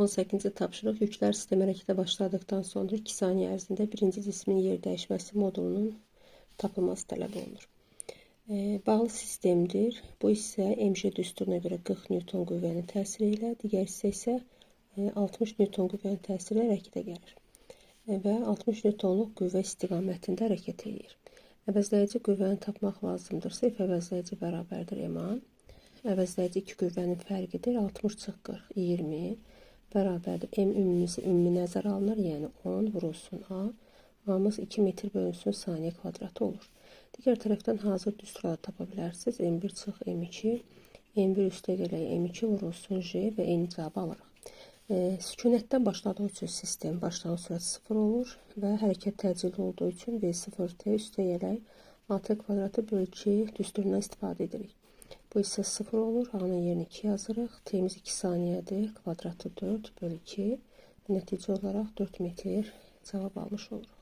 18-ci tapşırıq yüklər sistemi hərəkətə başladıqdan sonra 2 saniyə ərzində birinci cismin yer dəyişməsi modulunun tapılması tələb olunur. Bağlı sistemdir. Bu hissə MJ düsturuna görə 40 Newton qüvvənin təsiri ilə, digər hissə isə 60 Newton qüvvənin təsiri ilə hərəkətə gəlir və 60 Newtonluq qüvvə istiqamətində hərəkət eləyir. Əvəzləyici qüvvəni tapmaq lazımdırsa, F əvəzləyici bərabərdir MA. Əvəzləyici iki qüvvənin fərqidir. 60 çıx 40, 20 bərabərdir. M ümumisi ümumi nəzərə alınır, yəni 10 vurulsun A. A-mız 2 metr bölünsün saniyə kvadratı olur. Digər tərəfdən hazır düsturları tapa bilərsiniz. M1 çıx M2, M1 üstə gələk M2 vurulsun J və eyni cavabı alırıq. Sükunətdən başladığı üçün sistem başlanğıc sürəti 0 olur və hərəkət təcili olduğu üçün V0T üstə gələk AT kvadratı bölü 2 düsturundan istifadə edirik. Bu hissə 0 olur. A-nın yerinə 2 yazırıq. T-miz 2 saniyədir. Kvadratı 4 bölü 2. Nəticə olaraq 4 metr cavab almış oluruq.